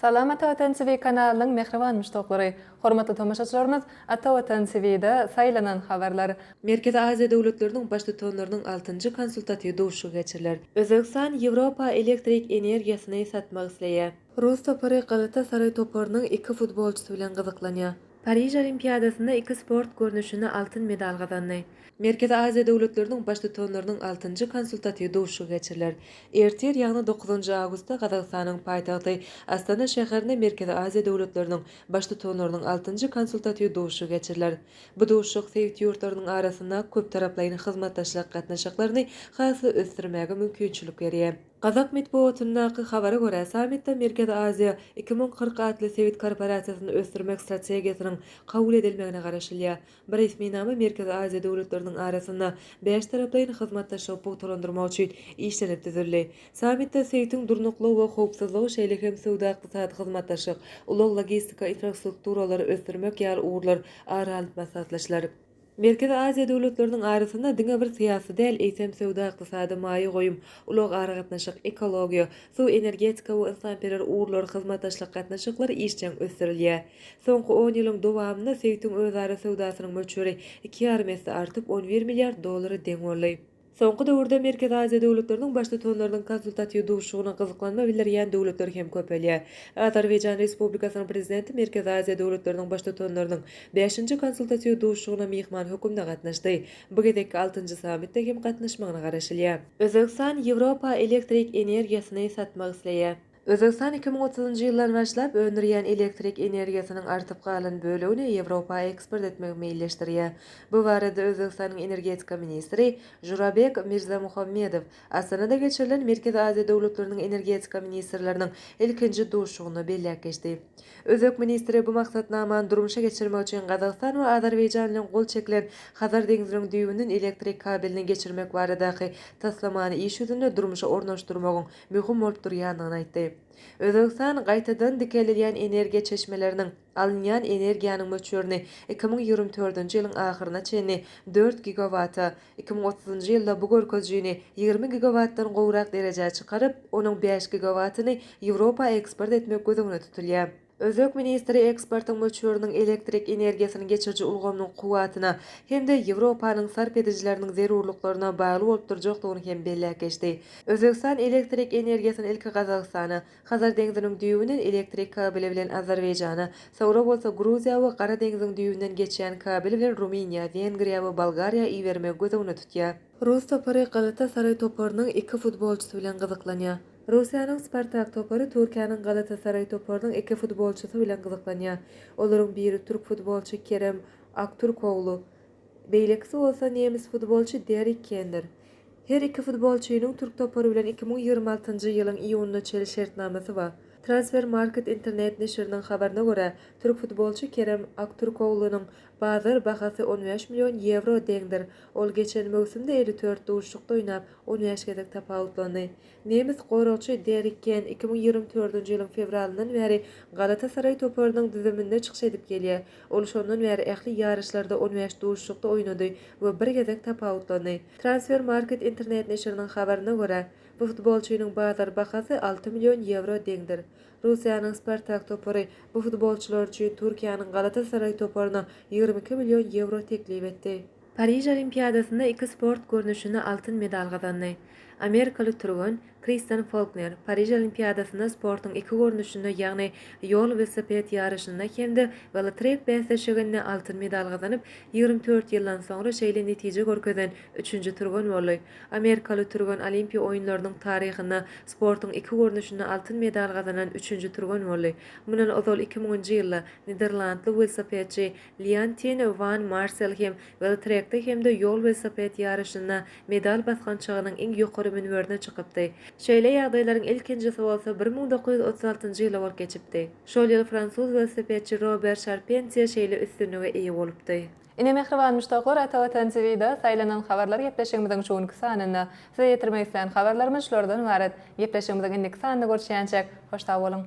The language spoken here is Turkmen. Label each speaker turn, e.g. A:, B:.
A: Salam Ata Watan TV kanalynyň mähriban muşdaklary! Hormatly tomaşaçylarymyz Ata Watan TV-de saýlanan habarlar.
B: Merkezi Aziýa döwletleriniň Baştutanlarynyň altynjy konsultatiw duşuşygy geçiriler. Özbegistan Ýewropa elektrik energiýasyny satmak isleýär. Rus topary Galatasaraý toparynyň iki futbolçysy bilen gyzyklanýar. Pariž Olimpiadasynda iki sport görnüşinde altyn medal gazandy. Merkezi Aziýa döwletleriniň Baştutanlarynyň altynjy konsultatiw duşuşygy geçiriler. Ertir, ýagny dokuzynjy awgustda Gazagystanyň paýtagty Astana şäherinde Merkezi Aziýa döwletleriniň Baştutanlarynyň altynjy konsultatiw duşuşygy geçiriler. Bu duşuşyk sebit ýurtlarynyň arasynda köptaraplaýyn hyzmatdaşlyk gatnaşyklaryny has-da ösdürmäge mümkinçilik berýär. Gazak metbugatyndaky habara görä, sammitde Merkezi Aziýa 2040 atly sebit korporasiýasyny ösdürmek strategiýasynyň kabul edilmegine garaşylýar. Bu resminama Merkezi Aziýa döwletleriniň arasynda bäştaraplaýyn hyzmatdaşlygy pugtalandyrmak üçin işlenip düzüldi. Sammitde sebitiň durnuklygy we howpsuzlygy, şeýle hem söwda-ykdysady hyzmatdaşlyk, ulag-logistika infrastrukturalary ösdürmek ýaly ugurlar ara alnyp maslahatlaşylar. Merkezi Aziýa döwletleriniň arasynda diňe bir syýasy däl, eýsem söwda-ykdysady, maýa goýum, ulag-aragatnaşyk, ekologiýa, suw-energetika we ynsanperwer ugurlary hyzmatdaşlyk gatnaşyklary işjeň ösdürilýär. Soňky on ýylyň dowamynda sebitiň özara söwdasynyň möçberi iki ýarym esse artyp, 11 milliard dollara deň boldy. Soňky döwürde Merkezi Aziýa döwletleriniň Baştutanlarynyň konsultatiw duşuşygyna gyzyklanma bildirýän döwletler hem köpelýär. Azerbaýjan Respublikasynyň Prezidenti Merkezi Aziýa döwletleriniň Baştutanlarynyň bäşinji konsultatiw duşuşygyna myhman hökümde gatnaşdy. Bu gezekki altynjy sammitde hem gatnaşmagyna garaşylýar. Özbegistan Ýewropa elektrik energiýasyny satmak isleýär. Özbegistan 2030-njy ýyldan başlap öndürýän elektrik energiýasynyň artyp galan bölegini Ýewropa eksport etmegi meýilleşdirýär. Bu barada Özbegistanyň energetika ministri Žurabek Mirzamuhammedow Astanada geçirilen Merkezi Aziýa döwletleriniň energetika ministrleriniň ilkinji duşuşygynda belläp geçdi. Özbek ministri bu maksatnamany durmuşa geçirmek üçin Gazagystan we Azerbaýjan bilen gol çekilen Hazar deňziniň düýbünden elektrik kabelini geçirmek baradaky taslamany iş ýüzünde durmuşa ornaşdyrmagyň möhüm bolup durýandygyny aýtdy. Özbegistan gaýtadan dikeldilýän energiýa çeşmeleriniň alynýan energiýanyň möçberini 2024-nji ýylyň ahyryna çenli dört gigawata, 2030-njy ýylda bu görkezijini 20 gigawatdan gowrak derejä çykaryp, onuň bäş gigawatyny Ýewropa eksport etmek göz öňünde tutulýar. Özbek ministri eksportyň möçberiniň elektrik energiýasyny geçiriji ulgamynyň kuwwatyna hem-de Ýewropanyň sarp edijileriniň zerurlyklaryna bagly bolup durjakdygyny hem belläp geçdi. Özbegistan elektrik energiýasyny ilki Gazagystana, Hazar deňziniň düýbünden elektrik kabeli bilen Azerbaýjana, soňra bolsa Gruziýa we Gara deňziň düýbünden geçýän kabel bilen Rumyniýa, Wengriýa we Bolgariýa ibermegi göz öňünde tutýar. Rus topary Galatasaraý toparynyň iki futbolçysy bilen gyzyklanýar. Russiýanyň Spartak topary Türkiýäniň Galatasaraý toparynyň iki futbolçysy bilen gyzyklanýar. Olaryň biri türk futbolçy Kerem Aktürkoglu, beýlekisi bolsa nemes futbolçy Derrik Kendir. Her iki futbolçynyň türk topary bilen 2026-njy ýylyň iýunyna çenli şertnamasy bar. Transfermarkt internet neşiriniň habaryna görä, türk futbolçy Kerem Aktürkoglunyň bazar bahasy 15 million ýewro deňdir. Ol geçen möwsümde 54 duşuşykda oýnap, 15 gezek tapawutlandy. Nemes goragçy Derrik Ken 2024-nji ýylyň fewralyndan bäri Galatasaraý toparynyň düzüminde çykyş edip gelýär. Ol şondan bäri ähli ýaryşlarda 15 duşuşykda oýnady we bir gezek tapawutlandy. Transfermarkt internet neşiriniň habaryna görä, bu futbolçynyň bazar bahasy alty million ýewro deňdir. Russiýanyň Spartak topary bu futbolçylar üçin Türkiýäniň Galatasaraý toparyna 22 million ýewro teklip etdi. Pariž Olimpiadasynda iki sport görnüşinde altyn medal gazandy. Amerikaly türgen Kristen Folkner Pariž Olimpiadasynda sportuň iki görnüşinde, ýagny ýol welosiped ýaryşynda hem-de welotrek bäsleşiginde altyn medal gazanyp, 24 ýyldan soňra şeýle netije görkezen üçünji türgen boldy. Amerikaly türgen Olimpiýa oýunlarynyň taryhynda sportuň iki görnüşinde altyn medal gazanan üçünji türgen boldy. Mundan ozal iki müňünji ýylda niderlandly welosipedçi Leontin wan Marsel hem welotrekde hem-de ýol welosiped ýaryşynda medal basgançagynyň iň ýokary münberine çykypdy. Şeýle ýagdaýlaryň ilkinjisi bolsa 1936-njy ýylda bolup geçipdi. Şol ýyl fransuz welosipedçi Rober Şarpentýe şeýle üstünlige eýe bolupdy.
A: Ine mähriban muşdaklar Ata Watan TV-da saýlanan habarlar gepleşigimiziň şu günki sanynda size ýetirmek islän habarlarymyz şulardan ybarat. Gepleşigimiziň indiki sanynda görüşýänçäk hoş sag boluň.